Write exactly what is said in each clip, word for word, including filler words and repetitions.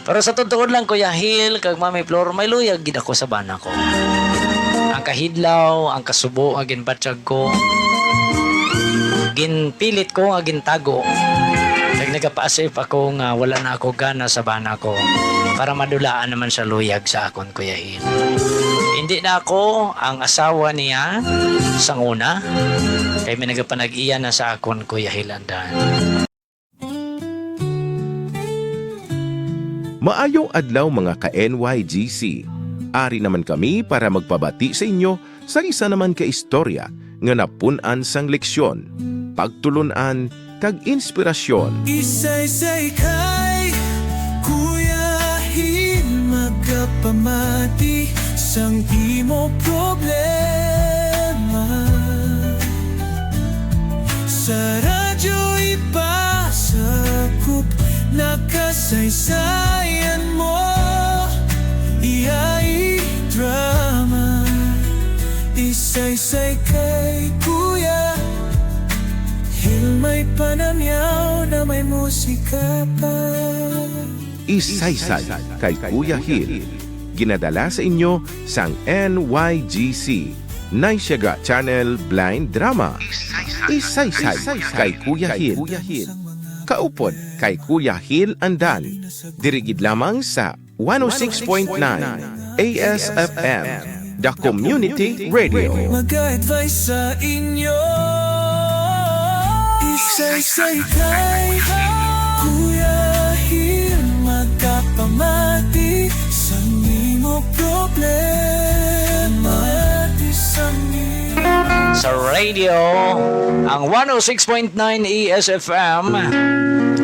Pero sa totoo lang, Kuya Hil, kag Mami Flor, may luyag gid ako sa bana ko. Ang kahidlaw, ang kasubo nga ginbatyag ko, ginpilit ko nga gintago. Kag nagapaasip ako nga wala na ako gana sa bana ko para madulaan naman siya luyag sa akon, Kuya Hil. Hindi na ako ang asawa niya sang una, kay may nagapanag-iya na sa akon, Kuya Hil Andan. Maayong adlaw, mga ka-N Y G C. Ari naman kami para magpabati sa inyo sang isa naman ka istorya nga napun-an sang leksyon, pagtulon-an, kag inspirasyon. Isaysay kay Kuya Hil, magapamati sang imo problema. Sa radyo ipasakop na kasaysayan mo. Iyai drama, isaysay kay Kuya Hil, may panamyaw na may musika pa. Isaysay kay Kuya Hil. Ginadala sa inyo sang N Y G C, Naisyaga Channel Blind Drama. Isaysay kay Kuya Hil. Kaupod kay Kuya Hil Andan. Diri gid lamang sa one oh six point nine A S F M, The Community Radio. Mag-advise sa inyo. Isaysay kay Kuya Hil, magapamati sa nimo problema. Sa nimo Sa radio, ang one oh six point nine E S F M.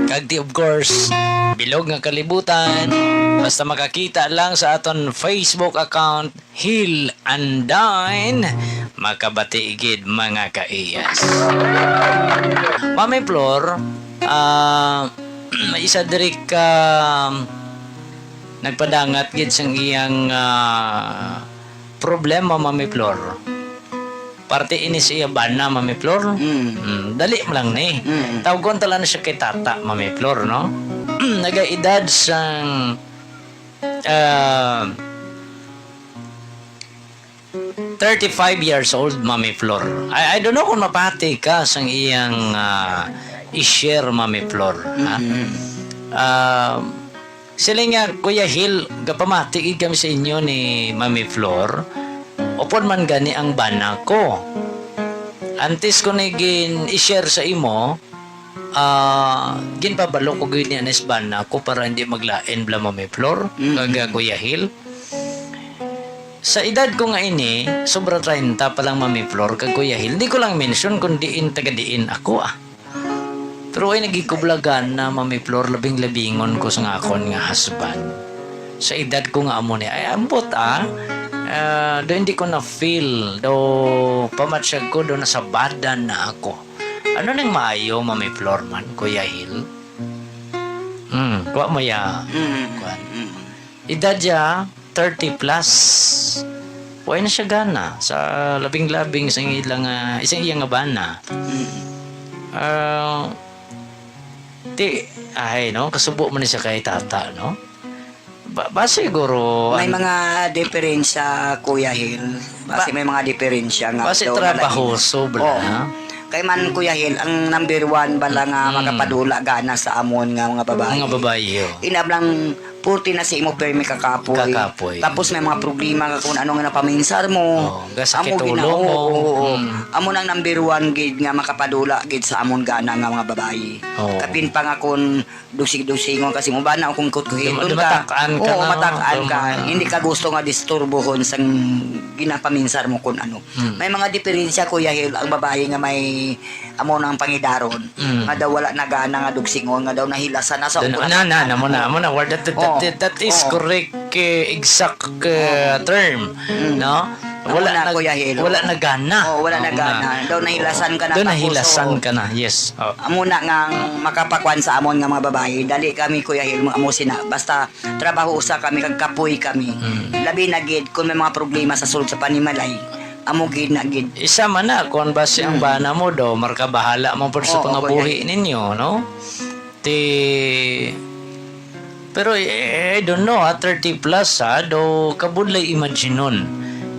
Kag ti, of course, bilog nga kalibutan. Basta makakita lang sa aton Facebook account, Hil Andain, makabati gid, mga kaiyas. Mami Flor, ah, may isa diri ka nagpadangat gid sang iyang, ah, problema, Mami Flor. Parte ini sa iya bana, Mami Flor. Mm. Mm, dali mo lang ni. Mm. Tawgon ta lang siya kay Tata, Mami Flor, no? Nagaedad sang, ah, thirty-five years old, Mami Flor. I, I don't know kung mapati ka sang iyang, ah, i-share, Mami Flor, ha? Mm. Ah, sila nga, Kuya Hil, gapamati gid kami sa inyo ni Mami Flor. Upod man gani ang bana ko. Antes ko ni gin i-share sa imo, ah, ginpabalo ko gid ni anis bana ko para hindi maglain bala, Mami Flor, mm, kag, ah, Kuya Hil. Sa edad ko nga ini, sobra treinta pa lang, Mami Flor, kag Kuya Hil. Hindi ko lang mention kung diin taga diin ako, ah. Pero ay nagikublagan na, Mami Flor, labing-labingon ko sa nga akon nga husband. Sa edad ko nga amo ni, ay, ambot, ah. Ah, do hindi ko na-feel, do pamatsyag ko, do nasabadan na ako. Ano nang maayo, Mami Flor man, Kuya Hil? Hmm, kuha mo ya. Mm. Kuwan. Mm. Edad ya, thirty plus. Way na siya gana sa labing-labing sa ilang, ah, isang iya nga bana. Mm. Ah, ti, ay, no? Kasubo man ni siya kay Tata, no? Ba, ba siguro, may an- mga diferensya, Kuya Hil. Basi ba- may mga diferensya nga basi daw trabahoso, bala, ha? Kay man, Kuya Hil, ang number one bala nga, mm, makapadula gana sa amon nga mga babayi. Mga babayi, oh. Inab lang, purti na si imo permi kakapoy. Kakapoy. Tapos may mga problema ka kung ano nga napaminsar mo. Oh, ga sakit ulo mo. Oo, oo. Mm. Amo nang number one gid nga makapadula gid sa amon gana nga mga babayi. Oo. Kapin pa nga kung dusig-dusingon kasi mo ba na kung kutkuhiton ka. Dumatak-an ka. Oo, na, matak-an ka. Hindi ka gusto nga disturbohon sang ginapaminsar mo kun ano. Hmm. May mga diferensya, Kuya Hil, ang babayi nga may amo nang pangidaron, hmm, nga daw wala na gana nga dugsingon, nga daw nahilasan na sa upuan. Na, na, na, mo na, mo na. Word that, that, that, that is correct, eh, exact, eh, term, no? Wala na, Kuya Hil. Wala na gana. Oh, wala na gana. Daw nahilasan ka na. Daw nahilasan ka na. Yes. Oh. Amo na nga ang makapakuan sa amon nga mga babayi. Dali kami, Kuya Hil, mga amo sina. Basta trabaho usa kami, kag kapoy kami. Mm. Labi na gid kung may mga problema sa sulod sa panimalay. Amo gid na gid. Isa man na, kung basi ang bana mo do, marka bahala mo pud sa pangabuhi ninyo, no? Ti Pero, eh, I don't know, ah, thirty plus, ah, do kabudlay imaginon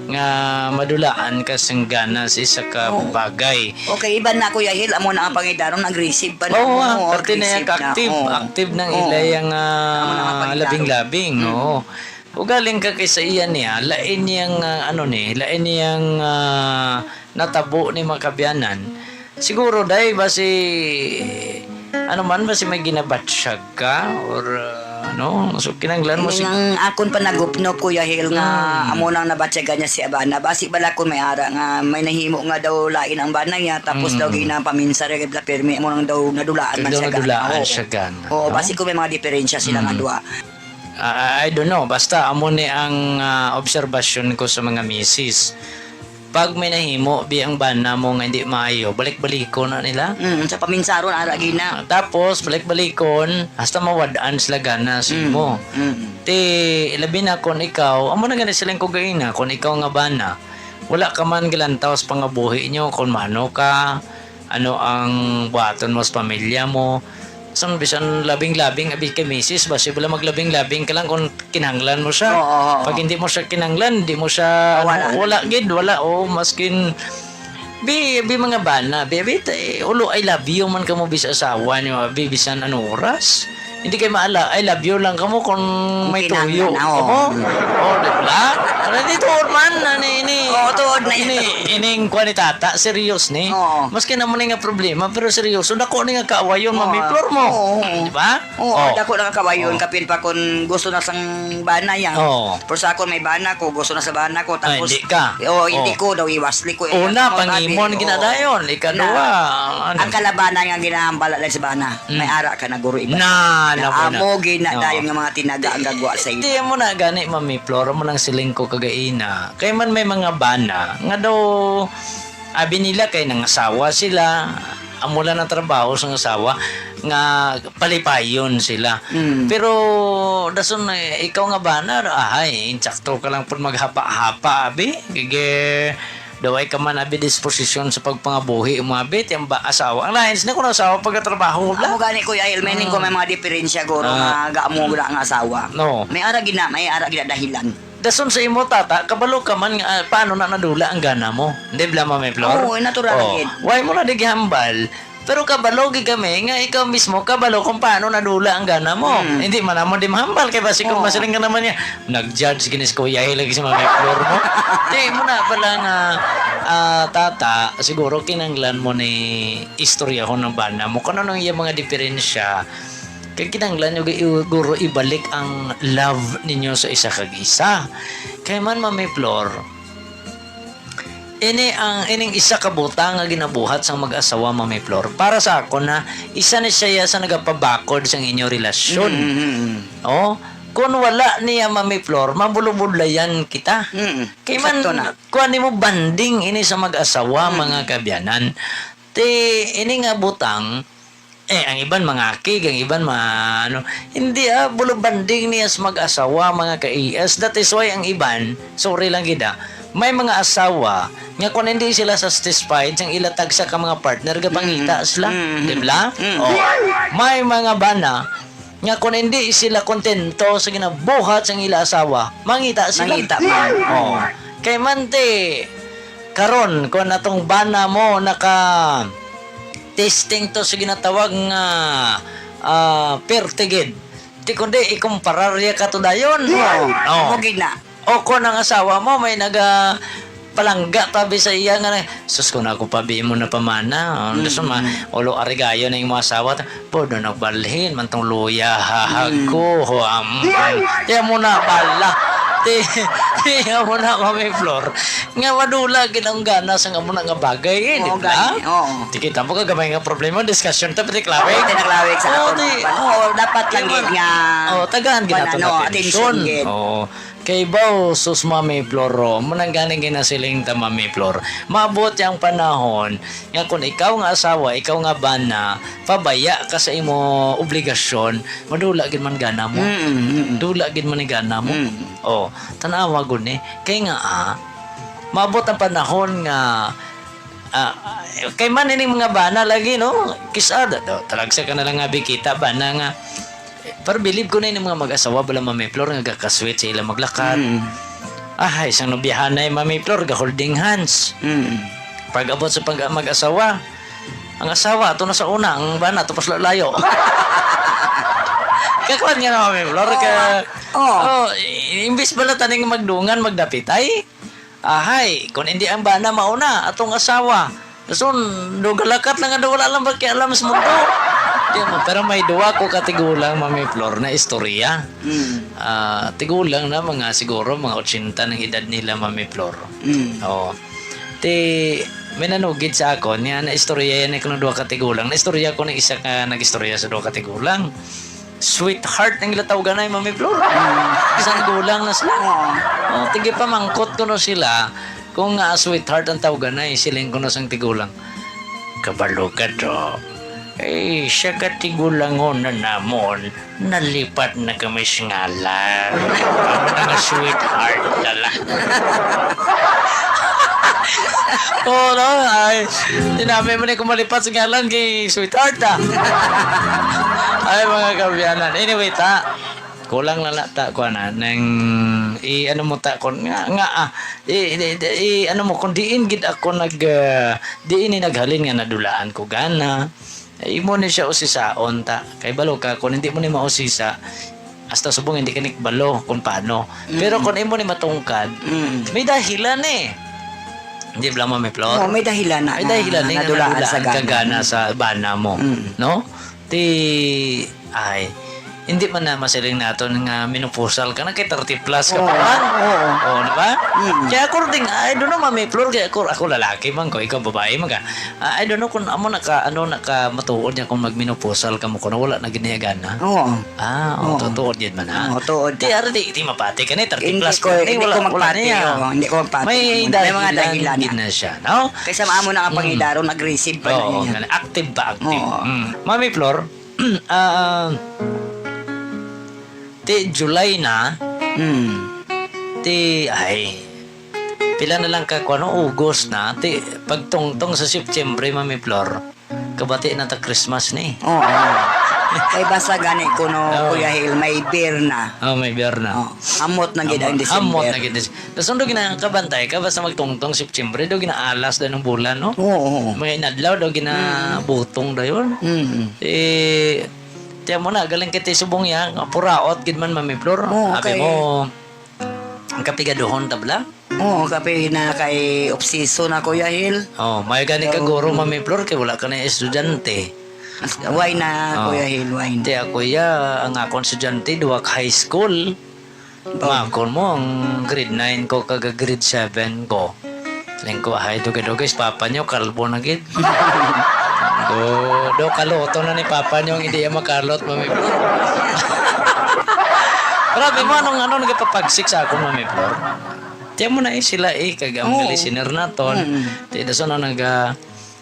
nga madulaan ka sang gana sa isa ka Oo. bagay. Okay, iban na, Kuya Hil, amo na ang pangidaron, aggressive pa na. Oo, ah, Oo, parte na aggressive yan ka na. active, Oo. active ng Oo. ilay ang, ah, Amo na ang pangidaron. labing-labing, Mm. oo. Ugaling ka kay sa iya niya, lain yang, ah, ano ni, lain yang, ah, natabo ni mga kabyanan. Siguro, day, basi, ano man, basi may ginabatsyag ka, or, ah, ano, so, kinahanglan mo Ini si nga akon panagupno, Kuya Hil, nga Mm. amo nang nabatyagan niya si Abana. Basi bala kung may ara nga may nahimo nga daw lain ang bana niya, tapos daw Mm. ginapaminsar niya, gid la pirmi, amo nang daw nadulaan man Daw siya, nadulaan gana. Oo. siya, gana, Oo, no? basi kung may mga diferensya sila nga Mm. duha. Ah, I don't know. Basta, amo ni ang, ah, obserbasyon ko sa mga misis. Pag may nahimo, bi, ang bana mo nga hindi maayo, balik-balikon na nila. Mm, sa paminsaron, ara gina. Ah, tapos, balik-balikon, hasta mawad-an sila gana sa Mm, imo. mm. Ti, labi na kung ikaw, amo na gani siling ko gaina, kung ikaw nga bana, wala ka man gilantaw sa pangabuhi nyo, kung mano ka, ano ang buhaton mo sa pamilya mo. Sa bisan labing-labing, abi kay misis, basi bala maglabing-labing ka lang kung kinahanglan mo siya. Oo, oo, oo. Pag hindi mo siya kinahanglan, hindi mo siya, ano, Wala. wala gid, wala. O, maskin, bi, bi mga bana, bi, bi, te, ulo, "I love you" man kamo bis asawa niyo, abi, bisan ano oras. Hindi kay maala, "I love you" lang kamo kung Kung may kinahanglan tuyo. na, oo. Opo? Mm. Oh, di ba? Ano, di tuod man, ano, ini, Oo, tuod na ini, yun. ining kuha ni tata, serious ni. Oo. Maski na mo ni nga problema, pero seryoso, dako ni nga kaawayon, Oo. Mami Flor mo. Oo. Di ba? Oo, Oh. dako na nga kawayon, Oh. kapin pa kung gusto na sang bana yan. Oh. Pero sa akon, may bana ko, gusto na sa bana ko, Ay, tapos, hindi ka. oh, hindi Oh. ko daw, iwasli ko, eh. Una, Ako, pangimon, sabi, ginadayon. oo. Ikaduha, Na, ano? ang kalabanan nga ginahambala lang sa bana, Mm. may ara ka na, guro, iba. Na, Na, na, na. amo, gina, No. dayon nga mga tinaga ang gagwa sa Di, imo. di mo na gani, Mami Flor, mo nang siling ko kagaina. Kay man may mga bana, nga daw, abi nila kay nangasawa sila, amo lang ang trabaho sang asawa, nga palipayon sila. Mm. Pero, dason, eh, ikaw nga bana, ay, insakto ka lang pud maghapa-hapa, abi. Gige, daway ka man, abi, disposisyon sa pagpangabuhi mo, abi. Ti ang ba, asawa. Ang lain, sila kung asawa, pagkatrabaho, bla. Amo gani, Kuya Elmen, Mm. kung may mga diferensya, guro, Ah. nga gaamo wala nga asawa. No. May ara gina, may ara gina dahilan. Dason sa imo, tata, kabalo ka man nga, ah, paano na nadula ang gana mo? Di bla, Mami Flor? Oo, natural Oh. gid. Why mo na di gihambal? Pero kabalo gid kami nga ikaw mismo kabalo kung paano nadula ang gana mo. Mm. Hindi man namo di mahambal kay basi kung Oo. masiling ka naman niya, "Nag-judge gini si Kuya Hil lagi si Mami Flor mo." Di mo na pala nga, ah, tata, siguro kinanglan mo ni istoryahon ng bana mo kung ano ang iyang mga diferensya. Kay kinanglan nyo gi-, guro ibalik ang love ninyo sa isa kag isa. Kay man, Mami Flor, ini ang, ining isa ka butang nga ginabuhat sang mag-asawa, Mami Flor. Para sa akon, ha, isa ni siya sa nagapabakod sang inyo relasyon. Mm, mm, mm. Oh, kung wala niya, Mami Flor, mabulubudlayan kita. Mm, Kay man, eksakto na. kuwan nimo, bonding ini sa mag-asawa, Mm. mga kaabyanan. Ti, ini nga butang, eh, ang iban mangakig, ang iban ma-, ano, hindi, ah, bulubanding niya sa mag-asawa, mga ka-E S. That is why ang iban, sorry lang gid, ah, may mga asawa nga kung hindi sila satisfied sang ila tagsa ka mga partner, gapangita Mm. sila, Mm. di ba? Mm. Oh. May mga bana nga kung hindi sila kontento sa ginabuhat sang ila asawa, mangita sila. Mangita man. Oh. Kay man ti, karon, kung atong bana mo naka testing to sa ginatawag nga, ah, pertigid. Di kundi, ikumparar ya ka to dayon. Oo. Oo. Amo gid na. O kung ang asawa mo may naga palangga pa bi sa iya nga, "Sus, kung ako pa bi mo na pamana." Oh, Mm. gusto ma-, ulo arigayo na yung mga asawa. Pwede nagbalhin man tong luya, hahag Mm. ko, ho, am, Ti, amo na bala. Ti, ti, amo na, Mami Flor. Nga madula gid ang gana sa amo na nga bagay, eh, di Oo, ba? gani, oo. Ti kita mo kagamay nga problema, discussion ta, pati klawig. Oo, ti naklawig sa Oo, akon. ti, Oo, dapat lang Di ba? gid nga Oo, tagaan gid kuwan, nato ano, na atensyon atensyon. gid. Oo. Kay baw, sus, Mami Flor, ro, mo nang ganing ginasiling ta, Mami Flor. Maabot yang panahon, nga kung ikaw nga asawa, ikaw nga bana, pabaya ka sa imo obligasyon, madula gid man gana mo. Mm, mm, mm. Dula gid man ni gana mo. Mm. Oh, tan-awa gud ni. Kay nga, ah, maabot ang panahon nga, ah, kay man ining mga bana lagi, no? Kis-a, da-, da-, talagsa ka na lang nga bikita, bana nga, eh, Pero bilib ko na yung mga mag-asawa bala, Mami Flor, nga gakasweet sa ilang maglakad. Mm. Ahay, sang nobyahanay, Mami Flor, ga-holding hands. Mm. Pag-abot sa pag mag-asawa, ang asawa, ato na sa una, ang bana, tapos lalayo. Kakuan nga na, Mami Flor, ka, Oo. oh, i- imbis bala taning magdungan, magdapit, ay, ahay, kung hindi ang bana, mauna, atong asawa. So, dugalakat lang nga wala lang ba kialam sa mundo. Di mo, pero may duwa ko katigulang, Mami Flor, na istorya. Mm. Ah, tigulang na, mga siguro, mga ochenta ng edad nila, Mami Flor. Mm. Oo. Ti, may nanugid sa akon, niya na istorya yan, kung duwa katigulang. Na istorya ko ng isa ka nag-istorya sa duwa katigulang. Sweetheart ang ila tawganay, Mami Flor. Mm. Isang gulang na sila. Oo. Oh, tigipamangkot ko no sila kung nga sweetheart ang tawganay, siling ko no sang tigulang. Kabalo ka to. Eh, siya katigulangon na namon, nalipat na kami sa ngalan. Amo na nga sweetheart na lang. Oo, no? Ay, tinami mo na kung malipat sa ngalan kay sweetheart, ah. Ay, mga kaabyanan. Anyway, ta, kulang na na ta, kuha na, nang i-ano mo ta, kung nga, nga, ah, i, i, i- ano mo, kung diin gid ako nag, ah, diin ni naghalin nga nadulaan ko gana, imo ni siya usisaon ta. Kay balo ka, kung hindi mo ni mausisa, hasta subong hindi ka ni kabalo kung paano. Pero Mm. kung imo ni matungkad, Mm. may dahilan eh. Hindi ba, Mami Flor? Oh, may dahilan na May na dahilan eh, nga nadulaan nadulaan sa ka gana. gana sa bana mo, Mm. no? Ti, ay, hindi man na masiling naton nga menopausal ka na, kay thirty plus ka Oo, pa man. oo. Oh, di ba? Mm. Kaya according, I don't know, Mami Flor, kaya ako, ako lalaki man ko, ikaw babae man ka. Ah, I don't know kung amo naka, ano, naka matuod niya kung magmenopausal ka mo, kung wala na gid niya gana. Oo. Ah, oh, Oo. tutuod yun man, ha? Oo, tuod Di, ka. Ari, di, di mapati ka ni, thirty Hindi plus ko, ka ni, hindi wala, ko wala magpati, niya. oo, hindi ko magpati. May May mga dahilan dahilan gid na. na siya, no? Kaysa maamo na ang Mm. pangidaron, aggressive pa na Oo, niya. gani. Active ba, active? Oo. Mm. Mami Flor, ah, ti July na, Mm. ti, ay, pila na lang ka, kuno, August na, ti pagtungtong sa September, Mami Flor, kabati na ta Christmas ni. Oo. Kay basa gani kuno, Oo. Kuya Hil, may beer na. Oh, may beer na. Oh, amot na gid ang Amot, amot December. na gid. Tapos, ano ginakabantay ka? Basta magtungtong September, daw ginaalas daw ng bulan, no? Oo, oo. Mga inadlaw daw ginabutong daw yun. Mm. Eh, tiyan mo na, galing kita subong yan, puraot gid man, Mami Flor. Oo, Abi kay mo, ang kapigaduhon tabla? Oo, kape na kay obseso na, Kuya Hil. Oh, may gani ka So, guro, Mami Flor, kay wala ka na estudyante. Why na, Oh. Kuya Hil? Why na? Ti ako ya, ang akon estudyante, duwa ka high school. Oh. Makon mo, ang grade nine ko kag grade seven ko. Ling ko, ay, dugay-dugay, si papa niyo, kalbo na gid. Do, do, kaluto na ni papa niyo, ang hindi yan makalot, Mami Flor. Grabe mo, anong, anong nagapapagsik sa akon, Mami Flor? Tiyan mo na eh, sila eh, kag ang Oo. listener naton. Mm. Ti, dason na naga,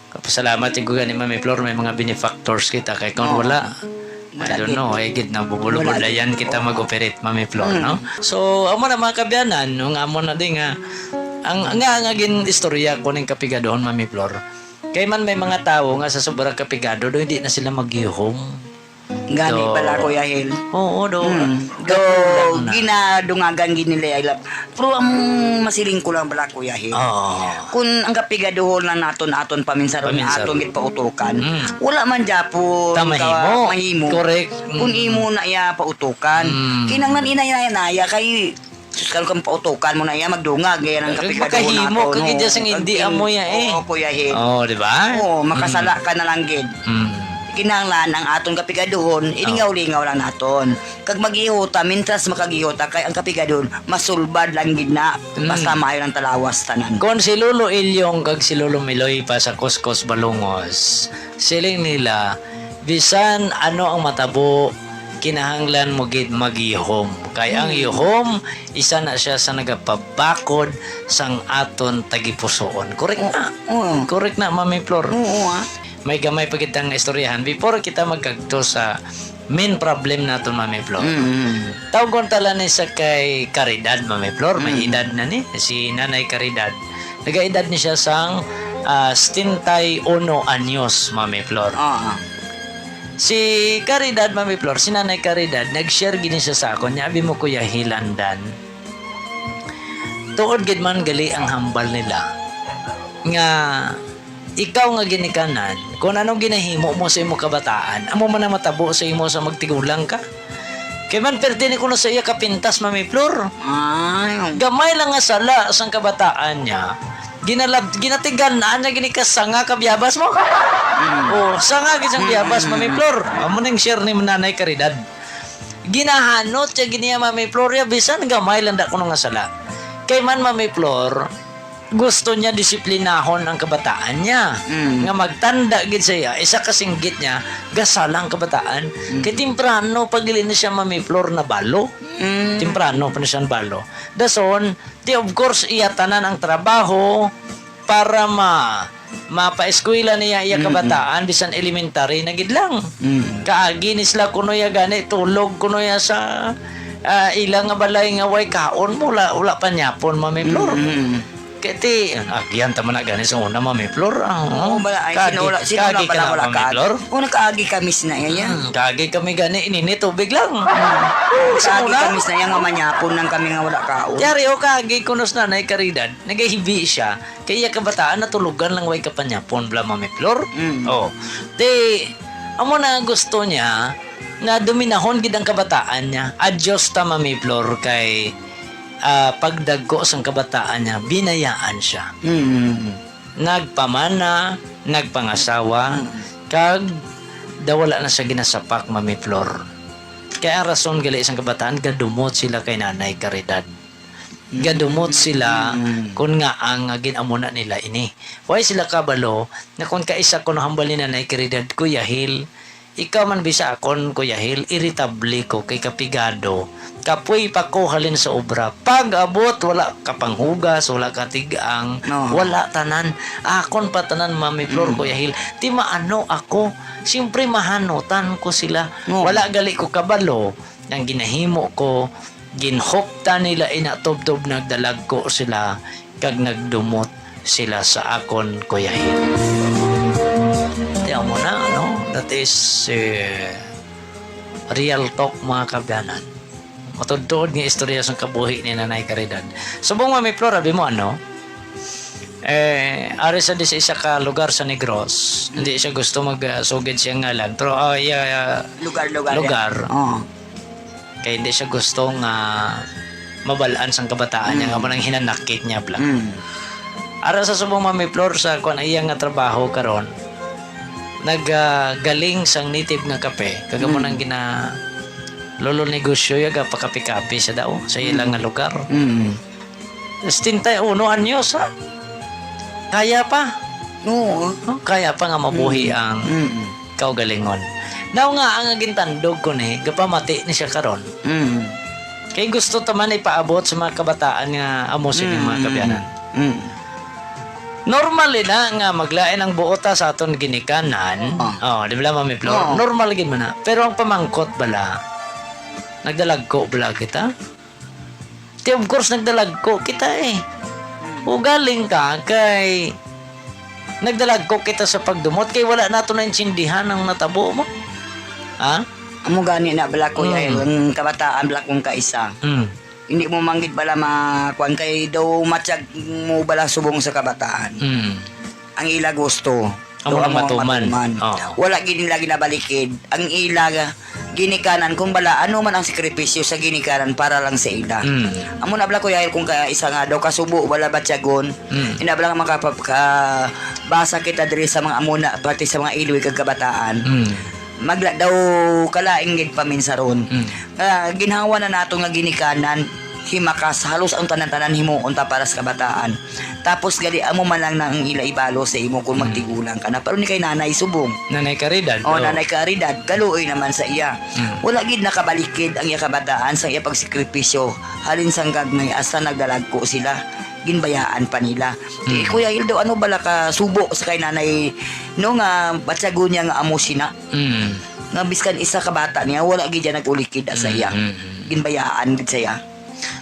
Kapasalamat yung gani, Mami Flor, may mga benefactors kita. Kay kung Oo. wala, I Wala don't gid. know, eh, gid na bubulbul Wala na gid. yan kita Oo. mag-operate, Mami Flor, Mm. no? So, amo na, mga kabyanan, no, nga amo na din nga, ang, nga, nga gin istorya ko ning kapigaduhon, Mami Flor. Kay man may mga tawo nga sa sobrang kapigado do, hindi na sila maghihom. Gani Do. pala, Kuya Hil. Oo, do. Mm. Do, Kakulang na. ginadungagan gid nila, I love. Pero ang masiling ko lang pala, Kuya Hil. Oo. Kung ang kapigaduhon na naton, aton paminsaron, Paminsaron. aton gid pautukan, Mm. wala man gyapon Tamahimo. ka-, mahimo. Correct. Kung Mm. imo na iya pautukan, Mm. kinanglan inaya-naya kay, sus, karon kang pautukan mo na iya, magdungag, gaya ng Kag kapigaduhon makahimo nato, ka no? gid sing hindi Kag amo iya, eh. Oo, Kuya Hil. Oh, di ba? Oo, makasala Mm. ka na lang gid. Mm. Kinahanglan ang aton kapigaduhon, Oh. ilingaw-lingaw lang naton. Kag mag-ihota, mintras makagihota, kay ang kapigaduhon, masulbad lang gid na, Mm. basta maayo lang talawas tanan. Kon si Lolo Ilyong kag si Lolo Miloy pa sa Kuskus Balungos, siling nila, bisan ano ang matabo, kinahanglan mo gid maghihom. Kay ang Mm. ihom, isa na siya sa nagapabakod sang aton tagipusoon. Correct O-, na. oo. Correct na, Mami Flor. Oo, ah. May gamay pa kitang istoryahan before kita magkagto sa main problem naton, Mami Flor. Mm, mm. Tawgon ta lang ni sa kay Caridad, Mami Flor. May Mm. edad na ni, si Nanay Caridad. Nagaedad ni siya sang, ah, setenta y uno anyos, Mami Flor. Oo. Si Caridad, Mami Flor, si Nanay Caridad, nag-share gini siya sa akon, niya, abi mo, Kuya Hilandan, tuod gid man gali ang hambal nila nga ikaw nga ginikanan, kung anong ginahimo mo sa imo kabataan, amo man ang matabo sa imo sa magtigulang ka. Kay man perti ni kuno sa iya kapintas, Mami Flor. Ay. Gamay lang nga sala sang kabataan niya, ginalab-, ginatigan na niya gini ka sanga ka biyabas mo. Mm. Oh, sanga gid sang biyabas, Mm. Mami Flor. Amo ning share ni Nanay Caridad. Ginahanot siya gini, Mami Flor, ya bisan gamay lang da kuno nga sala. Kay man, Mami Flor, gusto niya disiplinahon ang kabataan niya. Mm. Nga magtanda gid siya, isa ka singgit niya, gasala ang kabataan. Mm. Kay temprano pa gid ni siya, Mami Flor, nabalo. Mm. Temprano pa ni siya nabalo. Dason, ti, of course, iya tanan ang trabaho para ma-, mapaeskwela niya iya Mm, mm. kabataan, bisan elementary na gid lang. Mm. Kaagi ni sila kuno ya gani, tulog kuno ya sa, ah, ila nga balay nga way kaon mo, wala, wala panyapon, Mami Flor. Mm, mm. Kay ti, agihan ta man na gani sa una, Mami Flor. Ah, Oo, oh. bala, ay, Kaagi, sino wala, sino kaagi wala ka pala na, wala Mami ka? Flor? O, nakaagi kami sa na iya. Hmm, kaagi kami gani, inini tubig lang. Oo, sa Kaagi una. kami sa na iya nga manyapon lang kami nga wala kaon. Yari, o, kaagi kuno sa Nanay Caridad, nagahibi siya. Kay iya kabataan, natulugan lang way kapanyapon, bala, Mami Flor. Mm. Oh. Ti, amo na gusto niya, nga dominahon gid ang kabataan niya. Adyos ta, Mami Flor, kay, ah, pagdagko sang kabataan niya, binayaan siya. Mm. Nagpamana, nagpangasawa, Mm. kag daw wala na siya ginasapak, Mami Flor. Kay ang rason gali sang kabataan, gadumot sila kay Nanay Caridad. Gadumot sila Mm. kung nga ang nga gin-amuna nila ini. Way sila kabalo na kung kaisa kuno hambal ni Nanay Caridad, Kuya Hil, ikaw man bisa akon, Kuya Hil, iritable ko kay kapigado. Kapoy pa ko halin sa obra. Pag-abot, wala ka panghugas, wala ka tig-ang, No. wala tanan. Akon pa tanan, Mami Flor, Mm. Kuya Hil. Ti maano ako, siyempre mahanutan ko sila. No. Wala gali ko kabalo. Ang ginahimo ko, ginhuptan nila ina tubtob, nagdalagko sila, kag nagdumot sila sa akon, Kuya Hil. Tiyan mo na, no? That is, eh, real talk, mga kabyanan. Matudtuod nga istorya sa kabuhi ni Nanay Caridad. Subong, Mami Flor, abi mo, ano? Eh, ari sa di sa isa ka lugar sa Negros, hindi siya gusto mag, ah, sugid siya ngalan. Pero, ah, iya, ah, Lugar-lugar lugar. yan. Oo. Kay hindi siya gusto nga mabalaan sang kabataan niya nga Mm. manang hinanakit niya, bla. Mm. Ara sa subong, Mami Flor, sa kuwan, iya nga trabaho karon, nag, ah, galing sang native nga kape. Kag amo Mm. nang gina-, lolo negosyo ya, gapakape-kape siya daw sa ila Mm. nga lugar. Mm. Setenta y uno anyos, ha? Kaya pa. Oo. No? Kaya pa nga mabuhi Mm. ang Mm. kaugalingon. Daw nga, ang gintandog ko ni, gapamati ni siya karon. Mm. Kay gusto ta man ipaabot sa mga kabataan nga amo sini, mga Mm. kabyanan. Mm. Normal na nga maglain ang buot ta sa aton ginikanan. Ah. Oh, di ba, Mami Flor? Oo. Normal gid man na. Pero ang pamangkot bala, nagdalagko bala kita? Ti, of course, nagdalagko kita eh. Ugaling ka kay nagdalagko kita sa pagdumot kay wala nato naintindihan ang natabo mo. Ha? Amo gani na bala, kuya, Mm. ang kabataan bala kung kaisa. Mm. Hindi mo manggid bala ma-, kuwan kay daw matyag mo bala subong sa kabataan. Mm. Ang ila gusto. Amo Daw ang amo ang matuman. matuman. Oo. Wala gid nila ginabalikid. Ang ila ginikanan, kung bala, ano man ang sakripisyo sa ginikanan para lang sa ila. Mm. Amo na bala, Kuya Hil, kung ka, isa nga daw kasubo, wala batyagon, Mm. ina bala nga makapag-, ka-, basa kita diri sa mga amuna, pati sa mga iloy kag kabataan. Mm. Magla daw kalaing gid paminsaron. Mm. Nga ginhawa na nato nga ginikanan, himakas, halos ang tanan-tanan himuon ta para sa kabataan. Tapos gali, amo man lang na ang ila ibalo sa imo kung Mm. magtigulang ka na. Pero ni kay Nanay Subong. Nanay Caridad, Oh, oo. Nanay Caridad, kaluoy naman sa iya. Mm. Wala gid nakabalikid ang iya kabataan sa iya pagsakripisyo. Halin sang gagmay, hasta nagdalagko sila, ginbayaan pa nila. Ti, Mm. Kuya Hildo, ano bala ka subo sa kay Nanay, no, nga batyagon niya nga amo sina? Mm. Nga biskan isa ka bata niya, wala gid siya nag-ulikid sa Mm, iya. mm, mm. Ginbayaan gid sa iya.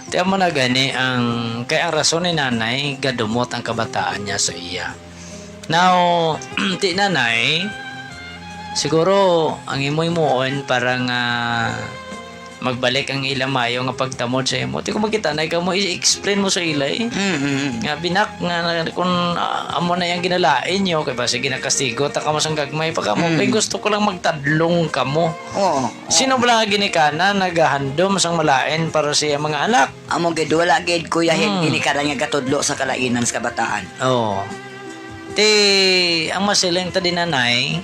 Ti amo na gani ang, kay ang rason ni Nanay, gadumot ang kabataan niya sa iya. Now, ti Nanay, Siguro, ang imo himuon para nga magbalik ang ila maayo nga pagtamod sa imo. Ti kung makita na ikaw mo, i-explain mo sa ila, eh. Mm, mm, mm. Nga, "Binak, nga, nga, kung, ah, amo na yang ginalain nyo, kay basi ginakastigo ta kamo sang gagmay pa kamo. Mm. Kay gusto ko lang magtadlong kamo." Oo, oo. Sino bala nga ginikanan nagahandom sang malain para sa iya mga anak? Amo gid, wala gid, Kuya Hil, hmm, ginikanan nga gatudlo sa kalainan sa kabataan. Oo. Ti, ang masiling ta din, anay,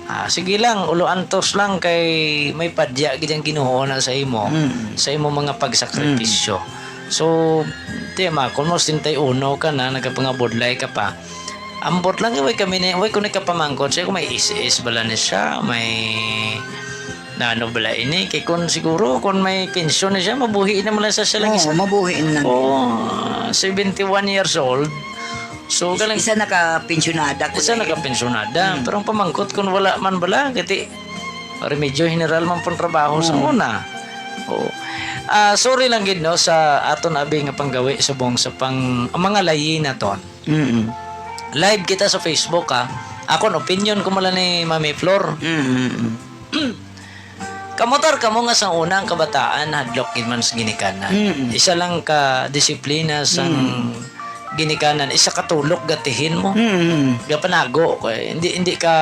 ah, sige lang, ulo antos lang kay may padya gid ang Ginoo na sa imo, mm, sa imo mga pagsakripisyo. Mm. So, ti, ma, kung mo sintay uno ka na, nagapangabudlay ka pa, ambot lang, way kami ni, way ko ni kapamangkot siya kung may is-is bala ni siya, may nano bala ini. Kay kung siguro, kung may pensyon na siya, mabuhi na mo lang sa siya lang. Oo, isa. Mabuhi na lang. Oo, seventy-one years old. So, is-, galing isa nakapensyonada ko isa na eh. Nakapensyonada. Mm. Pero ang pamangkot, kung wala man bala, kati, remedyo general man pong trabaho sa, mm, una. Oo. Ah, sorry lang gid, no, sa aton abi nga panggawi subong sa pang, ang mga layi naton. Mm-mm. Live kita sa Facebook, ha. Akon opinion ko mala ni Mami Flor. Mm-mm. Kamutar kamo nga sa una ang kabataan hadlok gid man sa ginikanan. Mm-mm. Isa lang ka disiplina sang, mm, ginikanan, isa ka tulok gatihin mo. Mm-mm. Gapanago ko, eh. Hindi, hindi ka,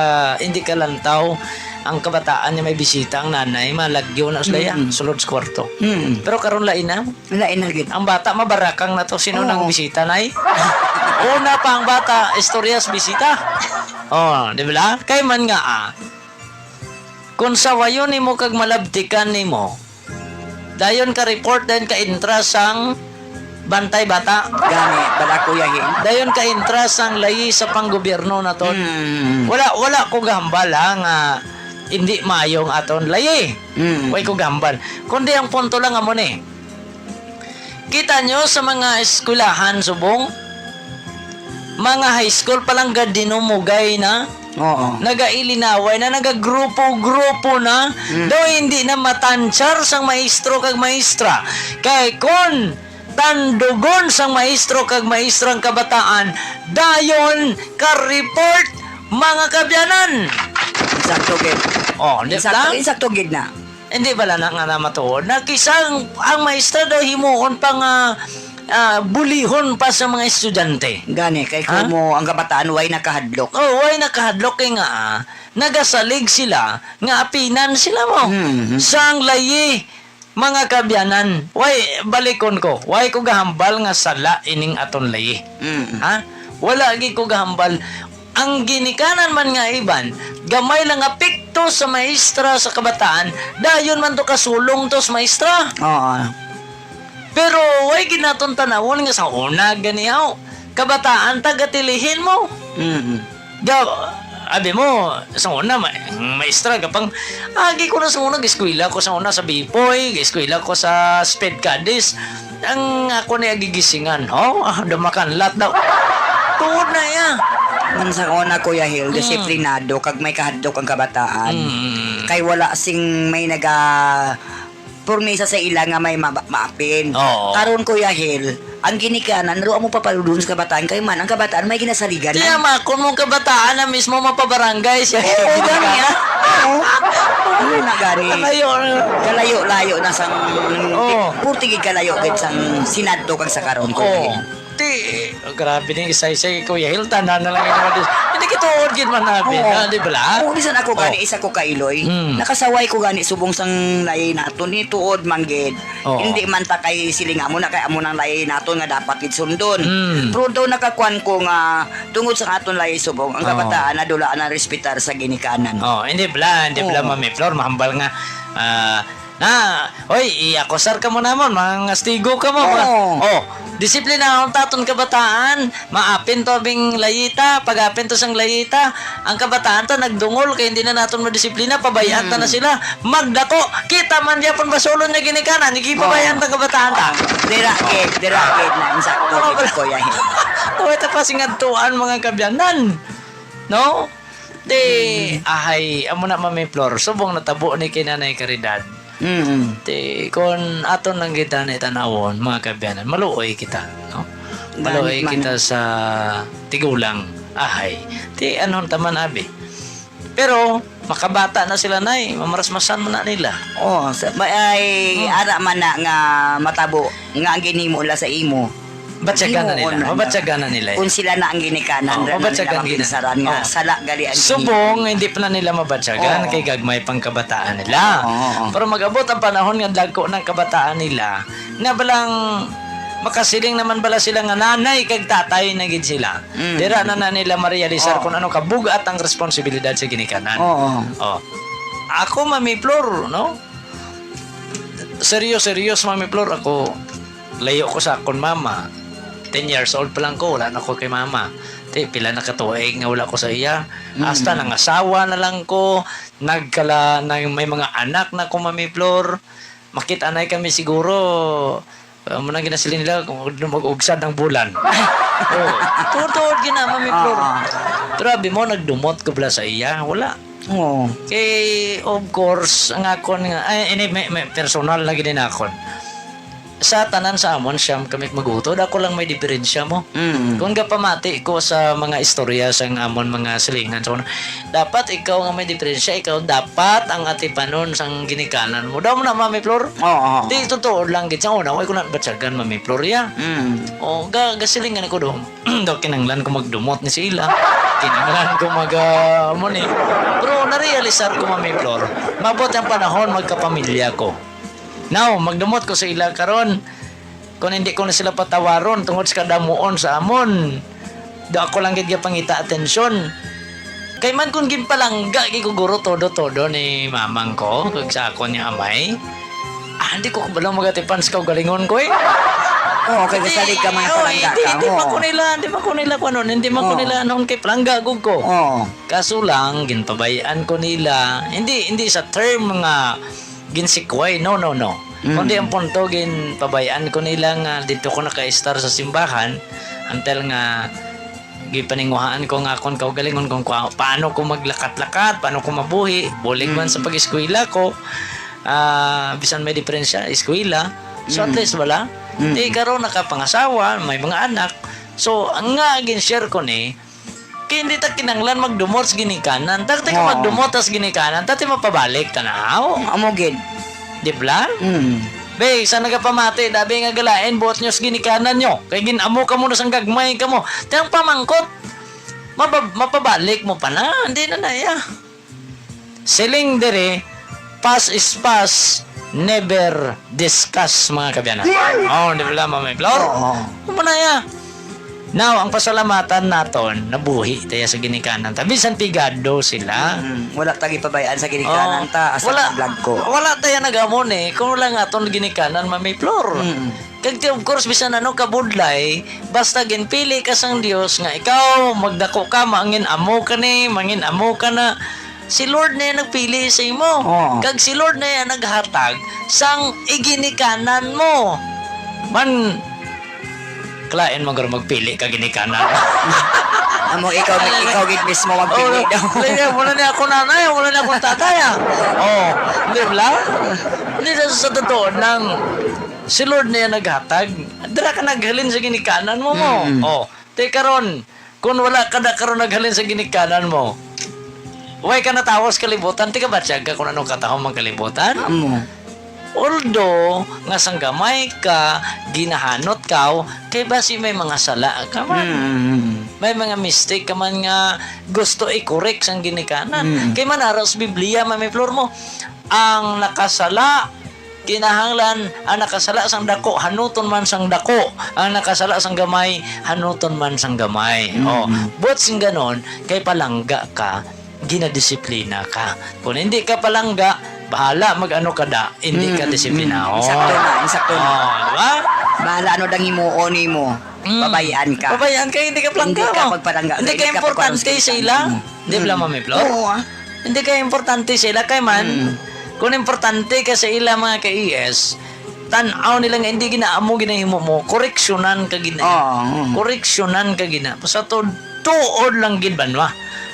hindi ka lantaw ang kabataan nga may bisita ang nanay, malagyo na sila ya, mm-mm, sulod sa kwarto. Mm-mm. Pero karon lain na. Lain na gid. Ang bata mabarakang na to. Sino nang bisita, nay? Una pa ang bata, istorya sa bisita. Oh, di ba? Kay man nga, ah, kung sawayon nimo kag malabtikan nimo, dayon ka report, dayon ka intra sang bantay bata. Gani, bala, Kuya Hil. Dayon ka intra sang layi sa panggobyerno naton. Mm. Wala, wala ko gahambal, ha, nga hindi maayo ang aton layi. Mm. Way ko gahambal. Kundi ang punto lang amo ni. Kita nyo sa mga eskwelahan subong, mga high school pa lang gad dinumugay na, oo, nagailinaway na, nagagrupo-grupo na, mm, daw hindi na matansyar sang maestro kag maestra. Kay kon tandugon sang maestro kag maestra ang kabataan, dayon ka-report, mga kabyanan. Insakto gid. Oh, di ba? Insakto, insakto gid na. Hindi bala na nga na matuod na kisang ang maestra daw himuon pa nga, ah, bulihon pa sa mga estudyante. Gani, kay, ha? Kumo ang kabataan, way nakahadlok. Oh, way nakahadlok kay nga, ah, nagasalig sila nga apinan sila mo. Mhm. Sang layi, mga kabyanan. Way, balikon ko, way ko gahambal nga sala ining aton layi. Mhm. Ha? Wala gid ko gahambal. Ang ginikanan man nga iban, gamay lang apekto sa maestra sa kabataan, dayon man to kasulong to sa maestra. Oo. Pero way gid naton tanawon nga sa una gani, aw, kabataan ta gatilihin mo. Mm. Ga-, abi mo, sa una, ma-, maestra, gapang, agi ko na sa una, eskwela ko sa una sa Bipoy, eskwela ko sa Sped Cadiz. Ang ako ni agigisingan, oh, ah, dumakanlat daw. Tuod na iya. Ang sa una, Kuya Hil, mm, disiplinado, kag may kahadlok ang kabataan. Mm. Kay wala sing may naga-, pormisa sa ila nga may ma-, maapin. Oo. Karon, Kuya Hil, ang ginikanan, ro mo papaludon sa kabataan, kay man, ang kabataan may ginasaligan na. Kaya ma, kung mong kabataan na mismo mapabarangay siya. Oo, gani, ah. Oo. Ano na gani? Kalayo na. Kalayo-layo na sang, oo, purti gid kalayo gid sang sinadto kag sa karon, Kuya Hil. Oo. Ti, oh, grabe ning isaysay, Kuya Hil, tanan na lang yung mga dis-, hindi, kituod gid man, abi, oo, na, di ba? Oo, bisan ako gani, oh, isa ko ka Iloy. Mm. Nakasaway ko gani subong sang layi naton, ni tuod man gid. Oo. Hindi man ta kay siling amo na kay amo nang layi naton nga dapat gid sundon. Mm. Pero daw nakakuan ko nga tungod sa aton layi subong, ang, oo, kabataan na dula na respetar sa ginikanan. Oh, hindi bala, hindi bala, oo, Mami Flor, mahambal nga, ah, na, oy, i-akusar ka mo namon, mangastigo ka mo, ma-, oo, oh, disiplinahon ta aton kabataan, maapin to abing layita, pag-apin to sang layita, ang kabataan ta nagdungol kay hindi na naton madisiplina, pabayaan ta na, mm, sila, magdako, kita man gyapon basulon nga ginikanan, igipabayaan, oo, ta kabataan ta. Dira gid, dira gid na, insakto gid, Kuya Hil. Tuwa ta pa sing adtuan, mga kabyanan, no? Ti, mm, ahay, amo na, Mami Flor, subong natabo ni kay Nanay Caridad. Mm. Ti, kon aton lang kita ni tanawon, mga kabyanan, maluoy kita, no? Maluoy kita sa tigulang, ahay. Ti, anon taman, abi. Pero, Makabata na sila, Nay. Mamarasmasan man na nila. Oh, sa, may, ay, Hmm. ara man na nga matabo, nga ang ginhimo nila sa imo. Batyagan na nila. Himuon na Mabatyagan na nila. Kung sila na ang ginikanan, Oh, ra na nila mabatyagan gina-, mapinsaran nga, oh. Sala gali ang Subong, ginhimo. Hindi pa na nila mabatyagan, Oo. Kay gagmay pang kabataan nila. Oo, oo. Pero mag-abot ang panahon nga dagko na ang kabataan nila, na balang makasiling naman bala sila nga nanay kag tatay na gid sila. Mm. Dira na, na nila marealisar Oo. kung ano kabugat ang responsibilidad sa ginikanan. Oo. Oh. Ako, Mami Flor, no? Seryo, seryo, Mami Flor, ako, layo ko sa akon mama. Ten years old pa lang ko, wala na ko kay mama. Ti, pila na ka tuig nga wala ko sa iya. Mm. Hasta nangasawa na lang ko, nagkala-, nang may mga anak na ko, Mami Flor. Makit-anay kami siguro, ah, mo nang ginasiling nila, kung mag-, mag-ugsad ang bulan. Oh, tuod-tuod gina, Mami Flor. Ah. Grabe mo, nagdumot ko bala sa iya. Wala. Oo. Kay, of course, ang akon nga, ay, ini, may, may personal na gid ni akon. Sa tanan sa amon, siyam kami mag-utod. Ako lang may diferensya mo. Mm. Kung gapamati ko sa mga istorya sang amon mga silingan, so, dapat ikaw nga may diferensya, ikaw dapat ang atipanon sang ginikanan mo. Daw mo na, Mami Flor? Oo, oo. Di, totoo lang gid. Sa una, way ko na batyagan, Mami Flor, ya. Mm. O, ga-, gasilingan ko doon. Daw kinanglan ko magdumot ni sila. Kinanglan ko mag, ah, amo ni. Pero narealisar ko, Mami Flor, maabot ang panahon, magkapamilya ko. Now, magdumot ko sa ila karon. Kung hindi ko na sila patawaron tungod sa kadamuon sa amon, do ako lang gid gapangita atensyon. Kay man kung ginpalangga gid ko, guro, todo-todo ni mamang ko, kag sa akon nga amay, ah, hindi ko kabalo magatipan sa kaugalingon ko, eh. Oo, kay Hindi, kasalig ka, mga oh, palangga hindi, ka, hindi pa oo. ko nila, hindi pa ko nila kuwanon, hindi pa ko Oo. nila noon kay palangga gud ko. Oo. Kaso lang, ginpabayaan ko nila, hindi, hindi sa term nga ginsikway, no, no, no. Mm. Kundi ang punto, ginpabayaan ko nila nga dito ko naka-estar sa simbahan until nga gipaninguhaan ko nga akon kaugalingon kung kwa-, paano ko maglakat-lakat, paano ko mabuhi, bulig man sa Mm. pag-eskwela ko, ah, bisan may diferensya, eskwela. So, at Mm. least, wala. Mm. Di karon nakapangasawa, may mga anak. So, ang nga gin-share ko ni, kay hindi ta kinanglan magdumot sa ginikanan. Dati ka Oo. magdumot sa ginikanan, dati mapabalik, tanaw. Amo gid. Di bala? Mm. Be, sa nagapamati, dabi nga galain, buot nyo sa ginikanan nyo. Kay gin-amo ka mo na sang gagmay ka mo. Tiyang pamangkot, mabab-, mapabalik mo pa na. Hindi na na, ya. Siling diri, past is past, never discuss, mga kabyanan. Oh, di bala, Mami Flor? Oo. Amo na ya. Now, ang pasalamatan naton, nabuhi tayo sa ginikanan ta. Bisan pigado sila. Mm, wala ta gipabayaan sa ginikanan Oh, ta, asa wala, ang vlog ko. Wala tayo nagamon eh. Kung wala nga aton ginikanan, Mami Flor. Mm. Kag ti, of course, bisan ano kabudlay, basta ginpili ka sang Dios nga ikaw, magdako ka, mangin-amo ka ni, mangin-amo ka na. Si Lord na yung nagpili sa imo. Oo. Kag si Lord na yung naghatag sang iginikanan mo. Man, kalain mo garo magpili ka ginikanan. Amo, ikaw, ikaw gid mismo magpili Oh, daw. Kaya, wala niya ako nanay, wala niya akong tatay, ah. Oh, di ba? Hindi na sa totoo nang si Lord na yung naghatag. Dira ka naghalin sa ginikanan mo, mo. Mm. Oh, te karon, kung wala ka na karon naghalin sa ginikanan mo, way ka natawo sa kalibutan, ti kabatyag ka kung anong katahom ang kalibutan? Amo. Although, nga sang gamay ka, ginahanot ka, kay basi may mga sala ka man. Mm. May mga mistake ka man nga gusto i-correct sang ginikanan. Mm. Kay man, ara sa Biblia, Mami Flor mo, ang nakasala, kinahanglan, ang nakasala sang dako, hanuton man sang dako, ang nakasala sang gamay, hanuton man sang gamay. Mm. Oh, but sing ganon, kay palangga ka, ginadisiplina ka. Kung hindi ka palangga, bahala mag-ano ka da, hindi ka Mm, disiplinahon. mm. Insakto na, insakto na. Oh, di ba? Bahala ano dang himuon nimo. Mm. Pabayaan ka. Pabayaan ka, hindi ka palangga Hindi ka mo. pagpalangga, Hindi hindi ka ka importante pagpalangga sa ila. mo. Di ba, Mm. Mami Flor? Oo, ah. Hindi ka importante sa ila, kay man, Mm. kung importante ka sa ila, mga ka-E S, tan-aw nila nga hindi ginaamo ginahimo mo, koreksyonan ka gina. Oo, mm. Koreksyonan ka gina. Sa to, tuod lang gid banwa.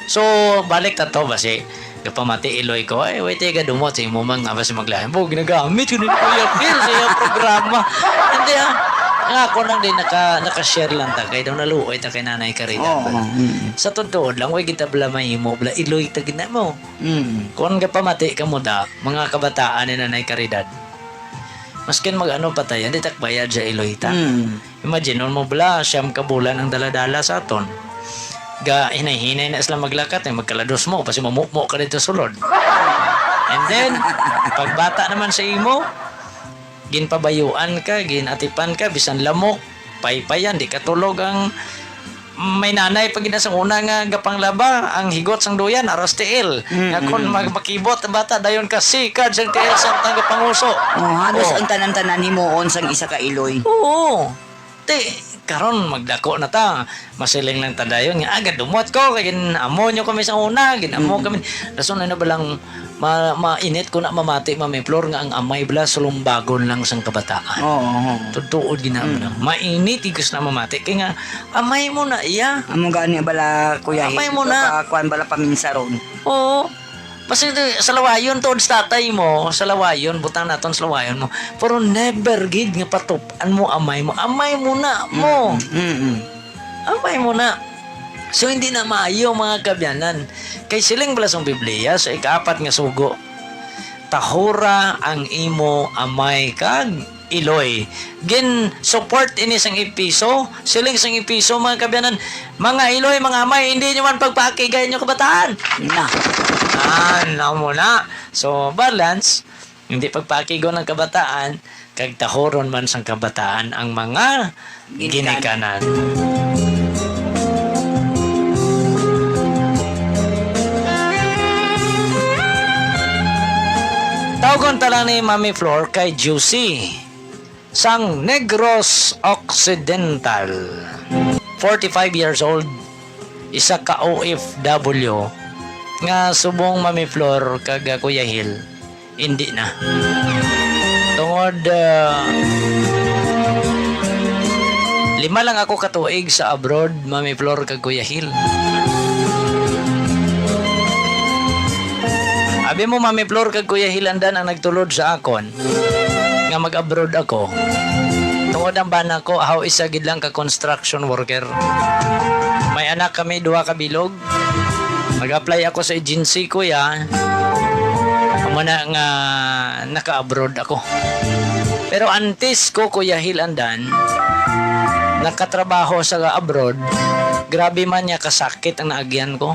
So, balik ta to, basi, gapamati iloy ko, "Ay, wait, tiga dumot sa imo man nga, basi maglain." Bo, ginagamit ko ni Kuya Phil sa iyang programa. Hindi, ah. Ang ako lang din, naka-, naka-share lang ta, kay daw naluoy ta kay Nanay Caridad Oo, bala. Mm. Sa totoo lang, way kita bala mahimo, bala, iloy ta gid na mo. Mm. Kung gapamati ka mo da, mga kabataan ni Nanay Caridad, maskin mag-ano pa tayo, di takbayad sa iloy ta. Mm. Imagine mo bala, siyam ka bulan ang daladala sa aton. Ga, hinay-hinay na sila maglakat, eh, magkalados mo, pasi mamumo ka dito sulod. And then, pagbata naman sa imo, ginpabayuan ka, ginatipan ka, bisan lamok, paypayan, di katulog ang may nanay pa gid sa una nga gapanglaba ang higot sang duyan, aras tiil. Mm, Nga kung mm. mag-, makibot ang bata, dayon ka sikad sang tiil samtang gapanguso. Oh, halos Oh. ang tanan-tanan himuon sang isa ka iloy. Oo. Ti, karon magdako na ta. Masiling lang ta dayon nga, "Ah, gadumot ko, kay gin-amo nyo kami sa una, gin-amo Mm. kami." Rason na ba lang ma-, mainit ko na mamati, Mami Flor, nga ang amay bala sulumbagon lang sang kabataan. Oo, oo. Totoo gid na Mm. bala. Mainit, igos na mamati. Kay nga, amay mo na iya. Amo gani bala, Kuya Amay Hil, mo na. Ka-, kuwan bala paminsaron. Oo. Basta ito, salawayon to, sa tatay mo, salawayon, butang naton salawayon mo. Pero never gid nga patup-an mo, amay mo. Amay mo na mo. Mm, mm, mm. Amay mo na. So, hindi na maayo, mga kabyanan. Kay siling bala sang Biblia sa ikaapat nga sugo, "Tahura ang imo amay kag iloy." Gin-support ini sang Episo. Siling sang Episo, mga kabyanan, "Mga iloy, mga amay, hindi nyo man pagpaakigay inyo kabataan." Na. Ah, na mo na. So, balance, hindi pagpaakigon ang kabataan, kag tahuron man sang kabataan ang mga Ginikanan. ginikanan. Tawgon ta lang ni Mami Flor kay Juicy sang Negros Occidental. Forty-five years old, isa ka O F W nga subong Mami Flor kag Kuya Hil. Hindi na. Tungod, ah, lima lang ako katuig sa abroad, Mami Flor kag Kuya Hil. Abi mo, Mami Flor kag Kuya Hil, andan ang nagtulod sa akon nga mag-abroad ako. Tungod ang bana ko, ahaw isa gid lang ka construction worker. May anak kami, duha ka bilog. Mag-apply ako sa agency, kuya. Amo na nga naka-abroad ako. Pero antes ko, Kuya Hil, andan, nakatrabaho sa abroad, grabe man niya kasakit ang naagyan ko.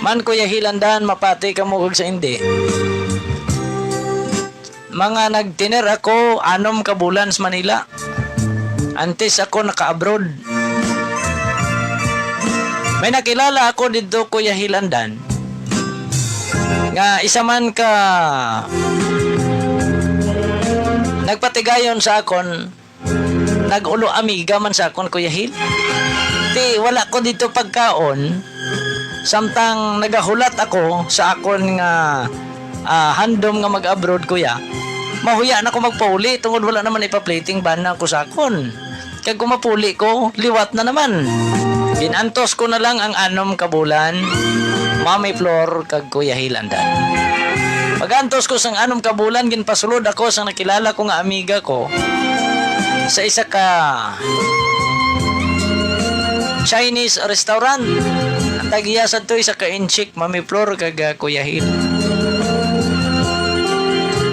Man, Kuya Hil, andan, mapati ka mo kag sa hindi. Mga nagtener ako, anom ka bulan sa Manila. Antes ako naka-abroad. May nakilala ako didto, Kuya Hil, andan, nga isa man ka nagpatigayon sa akon, nag-ulo amiga man sa akon, Kuya Hil. Ti, wala ko didto pagkaon, samtang nagahulat ako sa akon nga, ah, handom nga mag-abroad, kuya. Mahuya na ko magpauli tungod wala naman ipa-plating bana ko sa akon. Kag kung mapuli ko, liwat na naman. Ginantos ko na lang ang anom ka bulan, Mami Flor kag Kuya Hil, andan. Pag-antos ko sang anom ka bulan, ginpasulod ako sa nakilala ko nga amiga ko sa isa ka Chinese restaurant. Ang tag-iya sadto, isa ka inchik, Mami Flor kag, ah, Kuya Hil.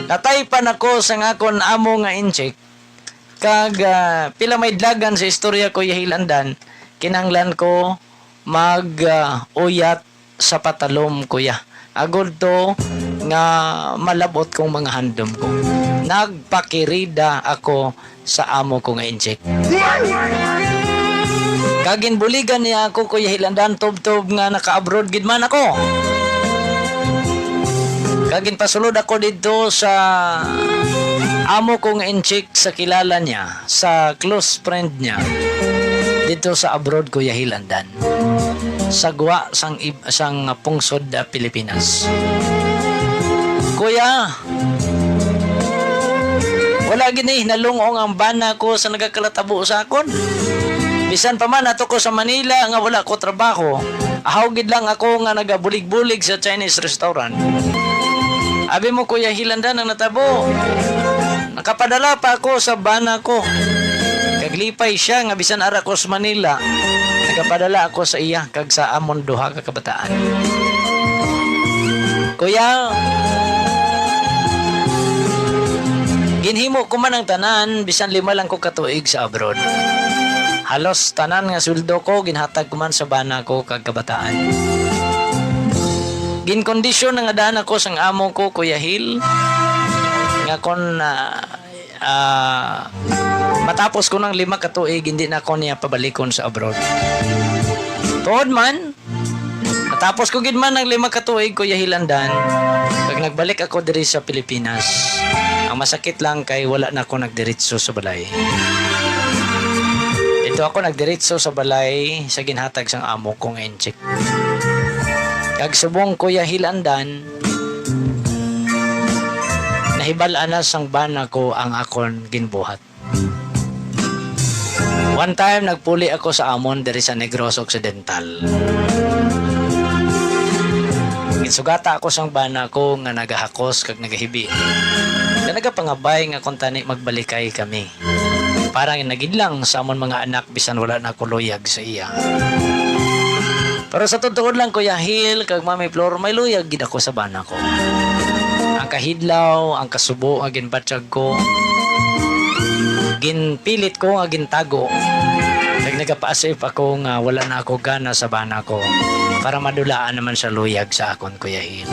Nataypan ako sang akon amo nga inchik. Kag, ah, pila may dlagan sa istorya, Kuya Hil, andan, kinahanglan ko mag, ah, uyat sa patalom, kuya. Agod to nga malabot kong mga handom ko. Nagpakirida ako sa amo ko nga inchik. Kag ginbuligan niya ako, Kuya Hil, andan, tubtob nga naka-abroad gid man ako. Kag ginpasulod ako didto sa amo ko nga inchik sa kilala niya, sa close friend niya, didto sa abroad, Kuya Hil, andan. Sa gwa sang ib-, sang pungsod, ah, Pilipinas. Kuya, wala gid ni hinalungong ang bana ko sa nagakalatabo sa akon. Bisan pa man ato ko sa Manila nga wala ko trabaho, ahaw gid lang ako nga nagabulig-bulig sa Chinese restaurant. Abi mo, Kuya Hil, andan, ang natabo. Nakapadala pa ako sa bana ko. Kag lipay siya nga bisan ara ko sa Manila, nagapadala ako sa iya kag sa amon duha ka kabataan. Kuya, ginhimo ko man ang tanan, bisan lima lang ko ka tuig sa abroad. Halos tanan nga sweldo ko ginhatag ko man sa bana ko kag kabataan. Ginkondisyon na nga daan ako sang amo ko, Kuya Hil, nga kon, ah, ah, matapos ko ng lima ka tuig, hindi na ako niya pabalikon sa abroad. Tuod man, matapos ko gid man ang lima ka tuig, Kuya Hil, andan, kag nagbalik ako diri sa Pilipinas. Ang masakit lang kay wala na ako nagdiretso sa balay. Ito ako nagdiretso sa balay sa ginhatag sang amo kong incheck. Kag subong, Kuya Hil, andan, nahibal-an na sang bana ko ang akon ginbuhat. One time, nagpuli ako sa amon diri sa Negros Occidental. Ginsugata ako sang bana ko nga nagahakos kag nagahibi. Nga nagapangabay nga kung tani magbalikay kami. Para nagidlang sa amon mga anak bisan wala na ako luyag sa iya. Pero sa totoo lang, Kuya Hil kag Mami Flor, may luyag gid ako sa bana ko. Ang kahidlaw, ang kasubo nga ginbatyag ko, ginpilit ko nga gintago. Kag nagapaasip ako nga wala na ako gana sa bana ko para madulaan naman sa luyag sa akon, Kuya Hil.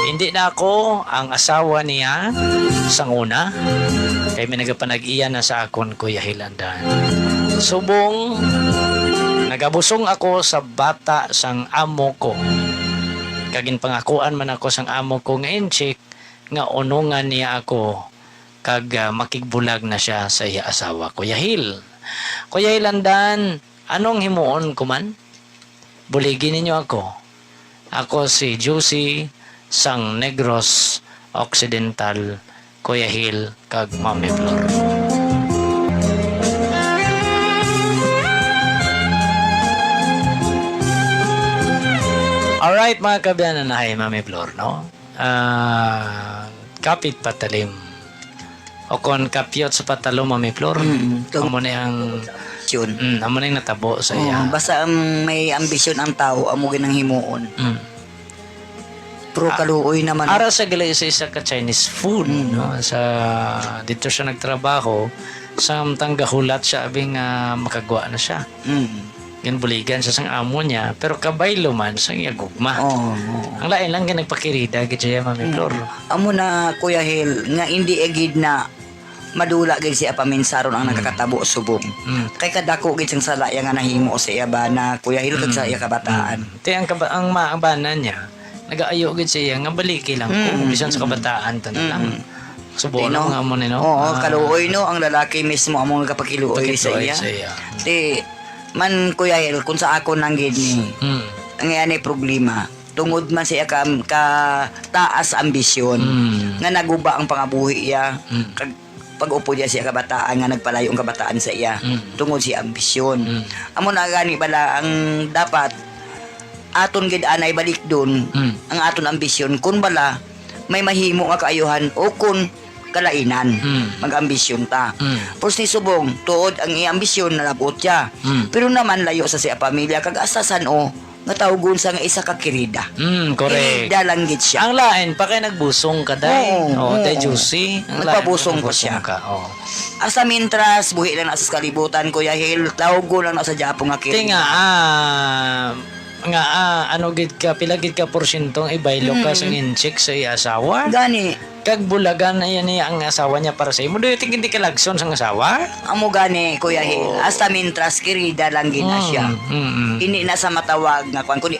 Hindi na ako ang asawa niya sang una, kay may nagapanag-iya na sa akon, Kuya Hil, andan. Subong, nagabusong ako sa bata sang amo ko. Kag ginpangakuan man ako sang amo ko nga inchik nga unungan niya ako kag, ah, makigbulag na siya sa iya asawa, Kuya Hil. Kuya Hil, andan, anong himuon ko man? Buligi ninyo ako. Ako si Juicy sang Negros Occidental, Kuya Hil, kag Mami Flor. Alright, mga kaabyanan, na hi, Mami Flor, no? Ah, kapit patalim. O kon kapyot sa patalom, Mami Flor. Mm, tungod Amo ni ang sa ambisyon. Mm, amo ni ang natabo sa Oh, iya. Basta ang may ambisyon ang tao, amo ginang himuon. Mm. Pero Ah, kaluoy naman. Ara sa gali sa isa ka Chinese food, Mm. no? Sa, dito siya nagtrabaho, samtang gahulat siya, abi nga makagwa na siya. Mm. Ginbuligan siya sang amo niya, pero kabaylo man sang iya gugma. Oo, oo. Ang lain lang, ginagpakirida gid siya, Mami Mm. Flor. Amo na, Kuya Hil, nga hindi agid na madula gid siya paminsaron ang Mm. nakakatabo subong. Mm. Kay kadako gid sang sala iya nga nahimo sa iya bana, Kuya Hil, kag sa Mm. iya kabataan. Mm. Ti ang kaba-, ang ma-, ang bana niya, nagaayo gid siya nga baliki lang ko, Mm, bisan sa mm. kabataan ta na lang. Mm. Subo Di, lang no? nga mo ni, no? Oo, Ah. kaluoy, no? Ang lalaki mismo amo nga kapakiluoy sa Pakiluoy iya. sa iya. Ti, man, Kuya Hil, kung sa akon lang gid ni, Mm. ang iya ni problema, tungod man sa iya ka, ka taas ambisyon, Mm. nga naguba ang pangabuhi iya, Mm. kag pag-upod iya sa iya kabataan, nga nagpalayo ang kabataan sa iya, Mm. tungod sa ambisyon. Mm. Amo na gani bala ang dapat aton gid anay balikdon Mm. ang aton ambisyon, kun bala may mahimo nga kaayuhan o kun kalainan, Mm. mag-ambisyon ta. Mm. Pero si subong, tuod ang iya ambisyon, nalab-ot siya. Mm. Pero naman, layo sa siya pamilya, kag asa san-o nga tawgon sa nga isa ka kirida. Mm, correct. Kirida lang gid siya. Ang lain pa kay nagbusong ka, day. Oo, Oo, oo. Day Juicy. Ang lain Nagpabusong pa nagbusong siya. ka, oo. Asa mintras, buhi lang na sa kalibutan, Kuya Hil, tawgon lang na sa Japo nga kirida. Ti nga, ah, nga, ah, ano gid ka, pila gid ka porsyento ang ibaylo ka Mm. sa inchik sa iya asawa? Gani. Kag bulagan na yan niya ang asawa niya para sa imo. Do you think hindi ka lagson sang asawa? Amo gani, Kuya Hil. Oo. Hasta mintras kirida lang gid na siya. Mm, mm, mm. Hindi na sa matawag nga kwan, kundi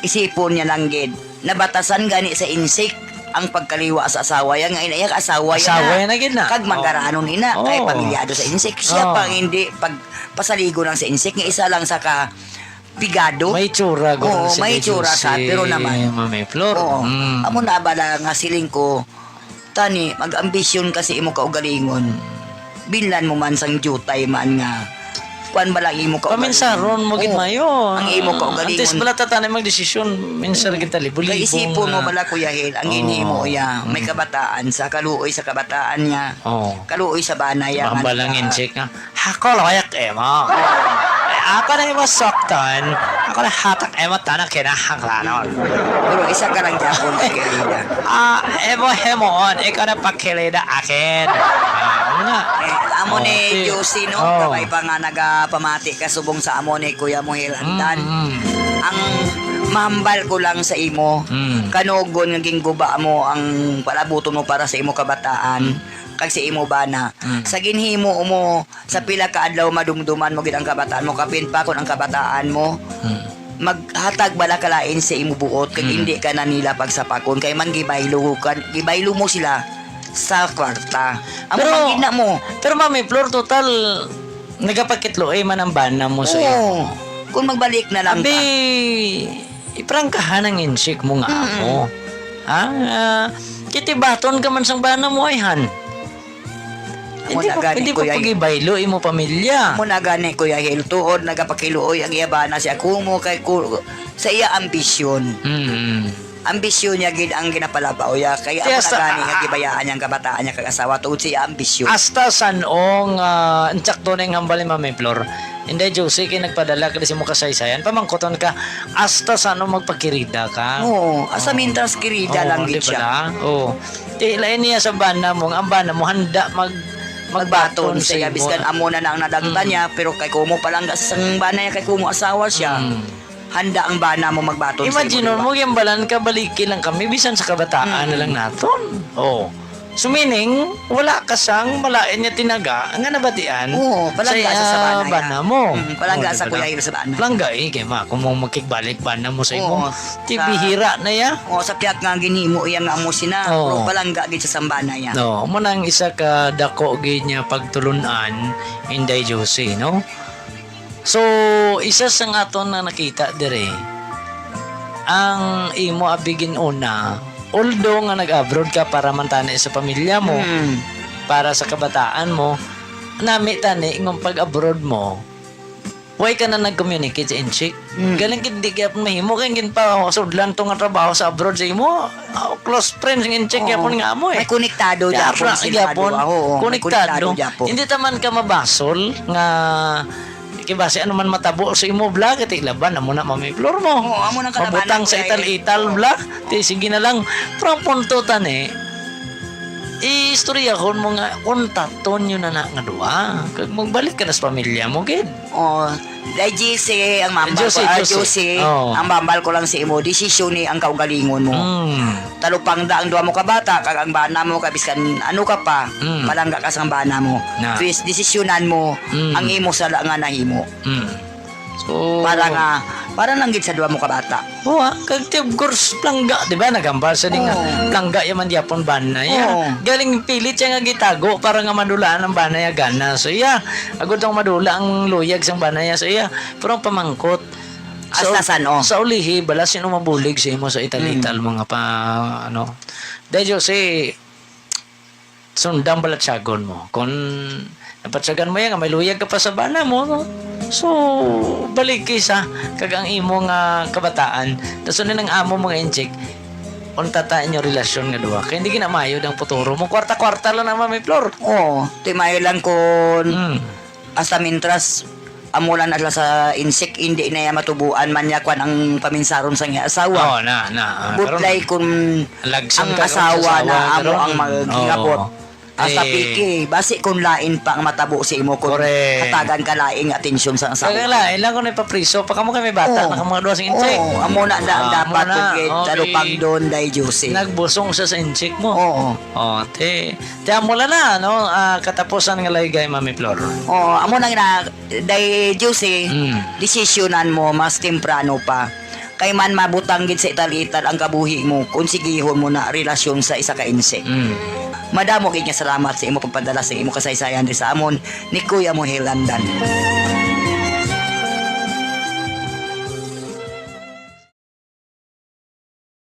isipon niya lang gid. Nabatasan gani sa insik ang pagkaliwa sa asawa ya, nga ina iya asawa ya Asawa na. ya na gid na. Kag Oo. manggaranon ina, kay Oo. pamilyado sa insik. Siya Oo. pa ang hindi pag pasaligo lang sa insik, nga isa lang sa ka pigado. May tsura, guro Oo, si may Kuya tsura sa, Juicy, pero naman. Mami Flor. Oo. Mm. Amo na bala nga siling ko, tani, mag-ambisyon ka sa imo kaugalingon. Binlan mo man sang jutay man nga Kuan bala ang imo kaugalingon. Paminsaron mo gid. Oo. Mayo. Ang imo kaugalingon. Antes bala ta tanan magdesisyon, minsar kita libo-libo. Kay isipon mo bala, Kuya Hel, ang ginhimo iya, may kabataan sa kaluoy sa kabataan niya. Oo. Kaluoy sa bana iya. Mahambal lang in check nga, "Ako loyak imo. Eh, ako na imo sokton. Ako na hatak imo tanan kinahanglanon." Pero isa ka lang gyapon, Kuya Hel. Ah, imo himuon, ikaw na pakilida akin. Ah, ano nga? Eh, amo ni Josie, no? Kabay pa nga nagapamati ka subong sa amo ni Kuya Mohel Andan. Mm, mm. Ang mahambal ko lang sa imo, kanugon nga gingguba mo ang palabuton mo para sa imo kabataan, kag sa imo bana. Mm. Sa ginhimo mo, sa pila ka adlaw madumduman mo gid ang kabataan mo, kapin pa kon ang kabataan mo, maghatag bala ka lain sa imo buot, kag hindi ka na nila pagsapakon, kay man gibaylo ka, gibaylo mo sila sa kwarta. Amo man gid na mo. Pero, Mami Flor, total, nagapakitluoy man ang bana mo sa imo. Oo. Kung magbalik na lang ka. Abi, iprangkahan ang insik mo nga amo. Ha? Ah, kitibaton ka man sang bana mo, ay, han. Amo na gani, Kuya Hel. Hindi pa pagibaylo imo pamilya. Amo na gani, Kuya Hel, tuod nagapakiluoy ang iya bana si Akumo kay ku-, sa iya ambisyon. Mm. Ambisyon niya gid ang ginapalabaw niya, kay amo na gani nga gibayaan niya ang kabataan niya kag asawa tungod sa iya ambisyon. Hasta san-o nga, ah, insakto na yung hambal ni Mami Flor. Inday Josie, kay nagpadala ka sa imo kasaysayan, pamangkuton ka, hasta san-o magpakirida ka? Oo, hasta mintras kirida lang gid siya. Oo, di ba? Oo. Ti, lain niya sa bana mo, nga ang bana mo handa mag-, magbaton sa iya, biskan amo na na ang nadagtan niya, pero kay kumo palangga sa sang bana niya, kay kumo asawa siya. Mm. Handa ang bana mo magbaton sa imo, di ba? Imagine mo, gimbalan ka, baliki lang kami, bisan sa kabataan na lang naton. Oh. So, meaning, wala ka sang malain nga tinaga nga nabatian sa iya bana mo. Oo, palangga sa, sa bana niya. Mm, palangga sa kuya sa bana niya. Palangga, eh, kay ma-, kung mo makigbalik bana mo sa imo, ti bihira na ya. Oo, sa pihak nga ginhimo iya nga amo sina, pero palangga gid sa sang bana niya. No, mo nang isa ka dako gid niya pagtulun-an, Inday Josie, no? So, isa sang aton na nakita dire, ang imo abi gin-una, although nga nag-abroad ka para man tani sa pamilya mo, para sa kabataan mo, nami tani nga pag-abroad mo, why ka na nag-communicate sa Intsik? Mm. Galing gid di gyapon mahimo kay ginpasudlan to nga trabaho sa abroad sa imo. Ah, close friends ng Intsik gyapon nga amo, eh. May konektado gyapon sila duha, oo. Konektado gyapon. Hindi ta man ka mabasol nga kay basi ano man matabo sa imo, bla, kay ti laban amo na, Mami Flor, mo. Oo, amo nang kalabanan. Mabutang sa ital-ital, bla. Ti, sige na lang. Pero ang punto tani, iistoryahon mo nga, kontaton nyo na na nga duha. Kag magbalik ka na sa pamilya mo, gid. Oh, Day G C, ang mambal ko, Josie, ah, Josie, Josie, oh. Ang mambal ko lang sa imo, desisyon ni ang kaugalingon mo. Mm. Talupangda ang duha mo ka bata, kag ang bana mo, kay biskan ano ka pa, palangga ka sang bana mo. Na. Please, desisyonan mo ang imo sala nga nahimo. Mm. So, para nga, para lang gid sa duha mo ka bata. Oo, ah, kag ti, of course, plangga, di ba? Nagambal sa di nga, plangga ya man gyapon bana ya. Oo. Galing pilit siya nga gitago para nga madulaan ang bana ya gana. So, iya, agod tong madula ang luyag sang bana ya. So, iya, pero ang pamangkot, sa, hasta san-o? Sa ulihi, bala sino mabulig sa imo sa ital-ital, mga pa, ano. Dahil, Jose, sundang balatyagon mo. Kung napatyagan mo yan, nga may luyag ka pa sa bana mo, no? So, baliki sa kag ang imo nga kabataan. Tapos na ang amo mga injik, unta ta inyo relasyon nga duha. Kaya hindi ginamayo ang futuro mo. Kwarta-kwarta lang naman may flor. Oo, ti mayo lang kun hasta mintras amo lang na sila sa insik, hindi na iya matubuan man niya kwan ang paminsaron sa iya asawa. Oo, na, na, ah, butlay karon, kun ang asawa na amo ang maghingabot. Oo. Hasta piki, basi kun lain pa ang matabo sa imo kun hatagan ka lain nga atensyon sa asawa. Kaya lain lang kun ipapriso pa kamo kay may bata na ka mga duha sa insik. Oo, amo na, na, dapat kun gid talupang doon, Day Juicy. Nagbusong siya sa insik mo. Oo. Oh, te, te amo lang na, no? Ah, katapusan nga laygay, Mami Flor. Oh, amo nang na, Day Juicy, desisyonan mo mas temprano pa. Kay man mabutang gid sa ital-ital ang kabuhi mo kung sigihon mo na relasyon sa isa ka insik. Mm. Madamo gid nga salamat sa imo pagpadala sa imo kasaysayan di sa amon ni Kuya Mohel Landan.